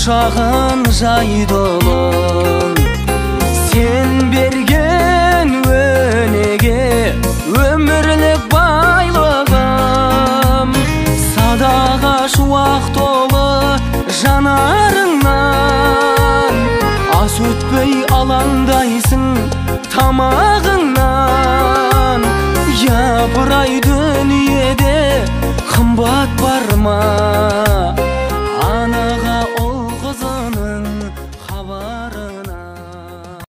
Құшағын жайды ұлың. Сен берген өнеге өмірлік байлығым, садаға шуақ толы жанарыңнан, ас өтпей алаңдайсың тамағыңнан. Япырай, дүниеде қымбат бар ма?